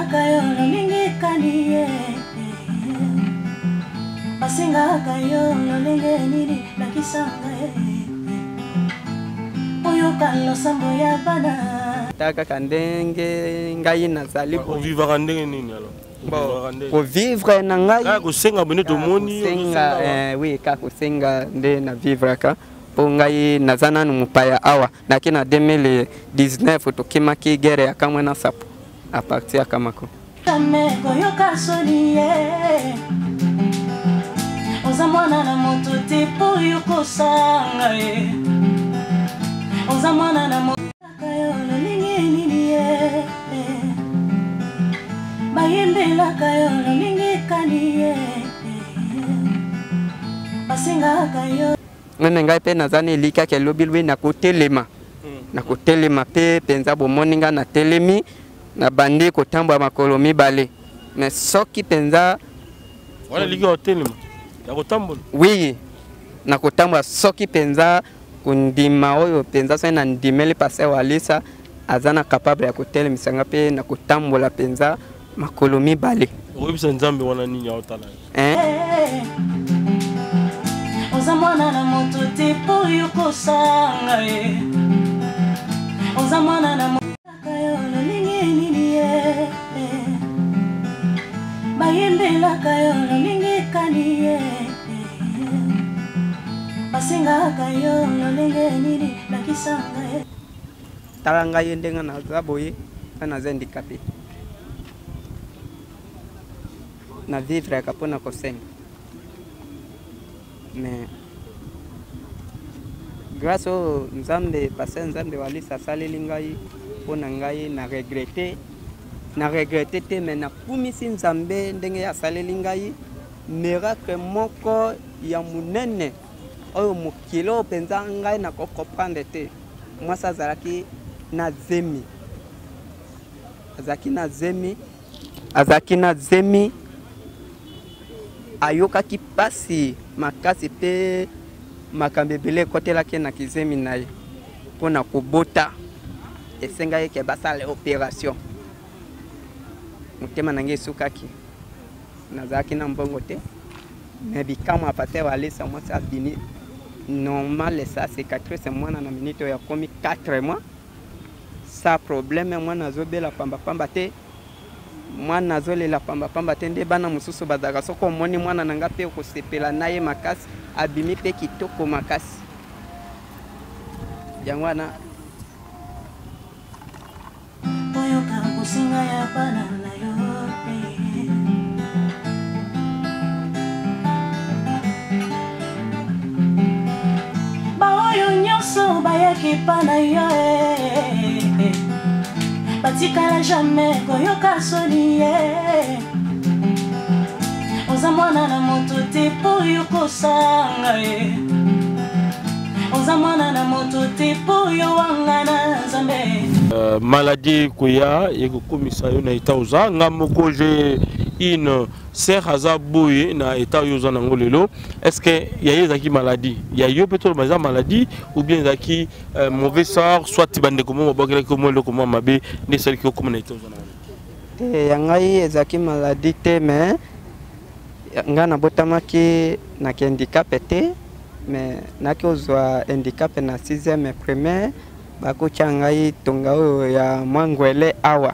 Bayembelaka yo lolenge kani ye, basengaka yo lolenge nini, lakisa ngai oyoka losambo ya bana. Ta kaka ndenge ngai nazali. Ovivaka ndenge nini alors? Bon, kovivre na ngai kaka kosenga bende tomoni. Kosenga, oui, kaka kosenga nde na vivraka, mpo ngai naza nanu mopaya awa. Naki na 2019, tokimaki guerre ya Kamwe na Sapo à partir ya Kamako. Jamais koyoka soni ye, oza mwana na moto te mpo yokosanga ye, oza mwana na moto yo lolenge nini ye, bayembelaka yo lolenge kani ye, basengaka yo. Même ngai mpe naza na elikaki elobi lobi nakotelema, nakotelema mpe mpenza. Bomoni ngai natelemi, nabandi kotambola makolo mibale, mais soki mpenza Wana eliki ya kotelema, ya kotambola? Oui, nakotambola soki mpenza kondima oyo mpenza, soki nandimeli pasteur Walisa aza na capable ya kotelemisa nga mpe na kotambola mpenza makolo mibale. Okoyebisa Nzambe wana nini aotala? Hein? Oza mwana na moto te mpo yokosanga ye, oza mwana na moto yo lolenge nini ye, bayembelaka yo lolenge kani ye, basengaka yo lolenge nini, lakisa ngai. Tala ngai ye ndenge naza boye, nga naza handicapé, na vivraka mpona kosenga, mais grâce oyo Nzambe, pasteur Nzambe Walisa asaleli ngai, mpo na ngai na regrette, na regrette te, mais nakumisi Nzambe ndenge asaleli ngai miracle moko ya monene oyo mokili oyo mpenza ngai nakocomprendre te. Mwasi azalaki na zemi, azalaki na zemi, azalaki na zemi, ayokaki mpasi makasi mpe makambo ebele ekotelaki na kizemi na ye. Mpo na kobota esengaki ke basala opération. Motema na ngai esukaki, nazalaki na mbongo te, mais bikamwa, pasteur Walesa, mwasi abimi normal, sa cicatrice. Mwana na minute oyo akomi 4 mois sans problème. Mwana azobela pambapamba te, mwana azolela pambapamba te nde bana mosusu bazalaka. Soki omoni mwana na nga mpe okosepela na ye makasi, abimi mpe kitoko makasi. Yango wana. Oyoka kosenga ya bana na yo. Baoyo nyonso bayaki epa na yo eh, batikala jamais koyoka soni ye, oza mwana na moto te mpo yokosanga ye, oza mwana na moto te mpo yo wanga na Nzambe. Maladie ekoya ekokomisa yo na état oza. Nga moko, j'ai une sœur aza boye na état oyo oza nango lelo. Est ce que ya ye ezalaki maladie, ya yo mpe toloba eza maladie, ou bien ezalaki mauvais sort, soit bandeko mo babwakelaki mwa eloko mwa mabe nde esalaki okóma na état oza nango? Te, ya ngai ezalaki maladie te, mais ngai nabotamaki na handicap te, mais naki kozwa handicap na 6e primaire. Bakotya ngai tonga oyo ya mwa ngwele awa,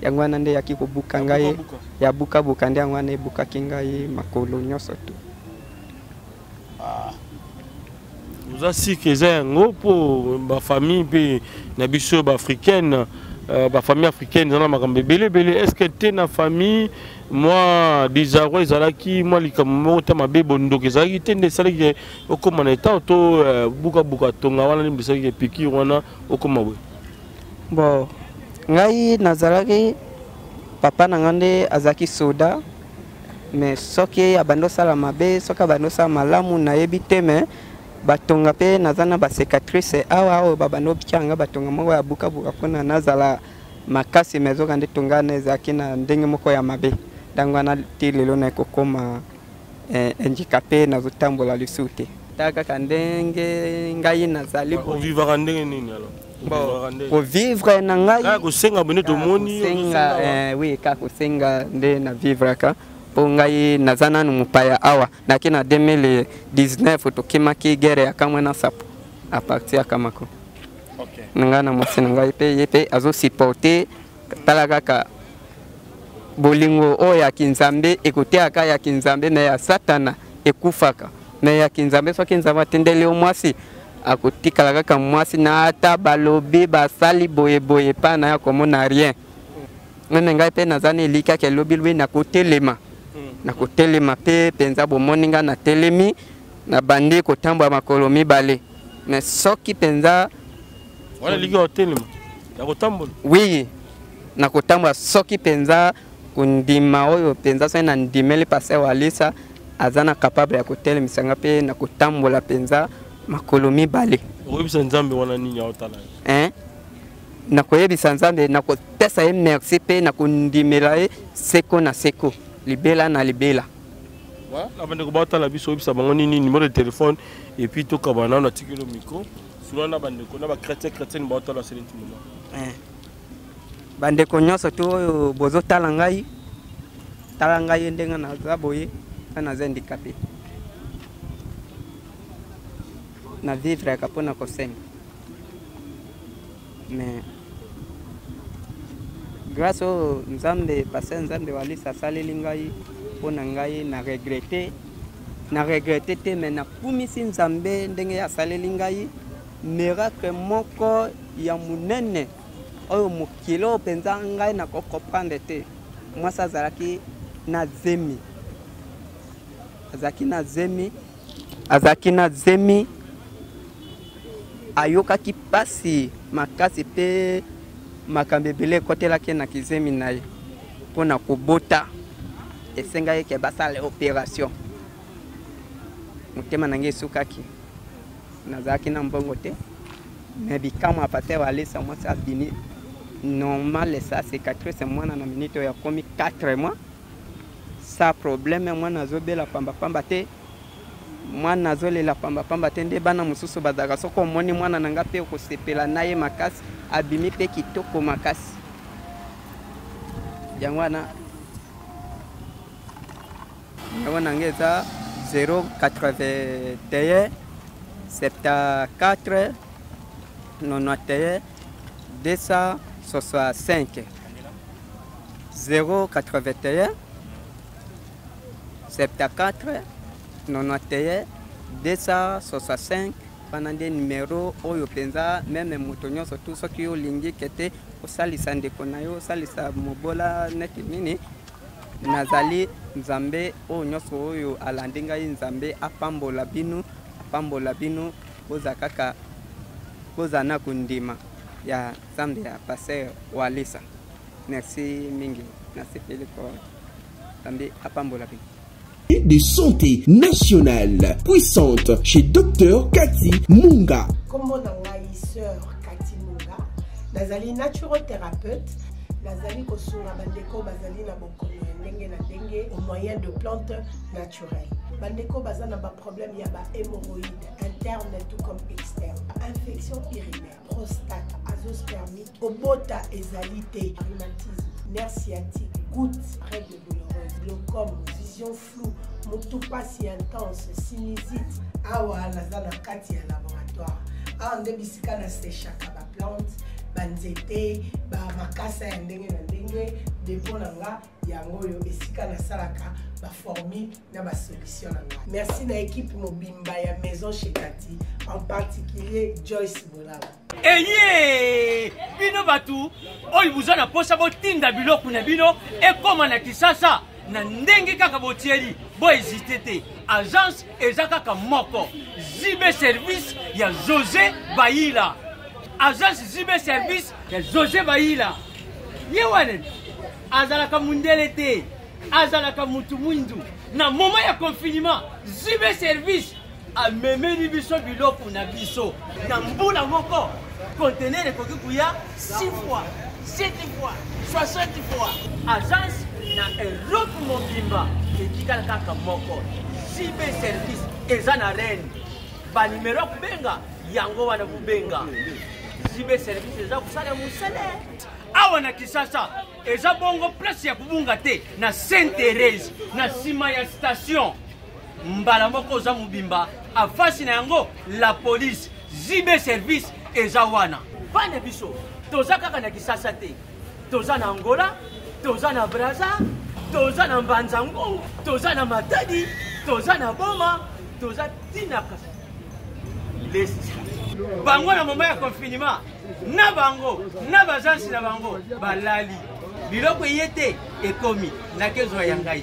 yango wana nde eyaki kobuka ngai ya bukabuka, nde yango wana ebukaki ngai makolo nyonso tu. Ah. Oza sike eza yango mpo bafamille mpe na biso baafricaine, bafamille africaine eza na makambo ebele ebele. Est ce que te na famille mwa désarroi ezalaki, mwa likambo moko te mabe, bondoki ezalaki te nde esalaki okóma na état to bukabuka tonga wana nde esalaki piqûre wana okóma boye? Bon, ngai nazalaki, papa na ngai nde azalaki soda, mais soki abandi osala mabe, soki abandi osala malamu, nayebi te. Mais batonga mpe naza na bacicatrice awa oyo babandi obikia nga batonga moko ya bukabuka mpona nazala makasi, mais ezoka nde tonga wana ezalaki na ndenge moko ya mabe. Ntango wana ti lelo na ekokóma handicapé, nazotambola lisusu te. Tala kaka ndenge ngai nazali. Ovivaka ndenge nini alors? Bon, kovivre na ngai kaka kosenga bone tomoni kosenga eh, oui kaka kosenga nde na vivraka mpo ngai naza nanu mopaya awa naki na 2019 tokimaki guerre ya kamwe na sapo a partir ya kamako okay. na ngai na mwasi na ngai mpe ye mpe azosupporte tala kaka bolingo oyo ya kinzambe ekoteyaka ya kinzambe me ya satana ekufaka me ya kinzambe soki nzambe atindeli yo mwasi akotikala kaka mwasi na ata balobi basali boyeboye epai na ye akomona rien meme ngai mpe naza na elikya ke lobi lobi nakotelema nakotelema mpe mpenza bomoni ngai natelemi nabandi kotambola makolo mibale me soki mpenza wana elikya otelema ya kotambola oui nakotambola soki mpenza kondima oyo mpenza soki nandimeli pasteur walisa aza na capable ya kotelemisa nga mpe na kotambola mpenza makolo mibale. Okoyebisa Nzambe wana nini aotala yo? Hein? Nakoyebisa Nzambe, nakopesa ye merci mpe nakondimela ye seko na seko, libela na libela. Na bandeko baotala biso, oyebisa bango nini numéro de téléphone et puis tokabana nano atikeli yo micro sula na bandeko na bachrétien chrétienne baotala sele nti moment. Hein? Bandeko nyonso to oyo bozotala ngai, tala ngai ye ndenge naza boye, nga naza handicapé. Na vivraka mpo na kosenga. Mais grâce oyo Nzambe, pasteur Nzambe Walisa asaleli ngai mpo na ngai na regrette, na regrette te mais nakumisi Nzambe ndenge asaleli ngai miracle moko ya monene oyo mokili oyo mpenza ngai nako comprendre te. Mwasi azalaki na zemi, azalaki na zemi, azalaki na zemi, ayokaki mpasi makasi mpe makambo ebele ekotelaki na kizemi na ye mpo na kobota, esengaki ke basala operation. Motema na ngai esukaki, nazalaki na mbongo te, mais bikamwa pasteur Walesa mwasi abimi normal, sa cicatrice mwana na minute oyo akomi 4 mois sa problème, mwana azobela pamba pamba te, mwana azolela pamba pamba te, nde bana mosusu bazalaka soki omoni mwana na nga mpe okosepela na ye makasi, abimi mpe kitoko makasi. Yango wana numéro na nga eza 081 74 91 265 081 74 91 265 wana nde numero oyo mpenza meme moto nyonso tu soki olingi kete osalisa ndeko na yo, osalisa mobola neti nini, nazali Nzambe oyo nyonso oyo alandi ngai, Nzambe apambola bino, apambola bino, boza kaka boza na kondima ya Nzambe ya pasteur Walesa. Merci mingi, nasepeli ko Nzambe apambola bino. De santé nationale puissante chez Docteur Cathy Munga. Kombo na ngai sœur Cathy Munga, nazali naturothérapeute, nazali kosunga bandeko bazali na bokono ya ndenge na ndenge au moyen de plantes naturelles. Bandeko baza na ba problème ya ba hémorroïdes interne tout comme externe, infection urinaire, prostate, azoospermie, kobota ezali te, rhumatisme, nerf sciatique, goutte, règle douloureuse, glaucome, vision floue, mutu pasi intense, sinusite. Awa naza na kati ya laboratoire, awa nde bisika na sechaka ba plante, ba nzete, ba makasa ya ndenge na ndenge. Depot na nga yango oyo esika nasalaka ba formule na ba solution na nga. Merci na équipe mobimba ya Maison chez Cathy, en particulier Joyce Bolaba. Eye bino bato oyo boza na mposa botinda biloko na bino ekoma na Kisasa na ndenge kaka botieli, bo hésite te, agence eza kaka moko, JB Service ya José Bayila. Agence JB Service ya José Bayila, ye wana azalaka mundele te, azalaka mutu mwindu. Na moment ya confinement, JB Service amemeli biso biloko na biso na mbula moko, conteneur ekoki koya 6 fois, 7 fois, 60 fois. Agence na Europe mobimba etikala kaka moko, JB Service eza na Rennes. Ba numero ya kobenga yango wana, kobenga JB service eza kosala mosala awa na Kinshasa. Eza bongo place ya kobunga te na Sainte Therese, na nsima ya station mbala moko oza mobimba afasi na yango la police. JB service eza wana. Bana biso toza kaka na Kisasa te, toza na Angola, toza na Braza, toza na Mbanza Ngungu, toza na Matadi, toza na Boma, toza tina lesti bango na moma ya confinement na bango na bazansi na bango balali biloko eye te ekomi nakezwa ya ngai.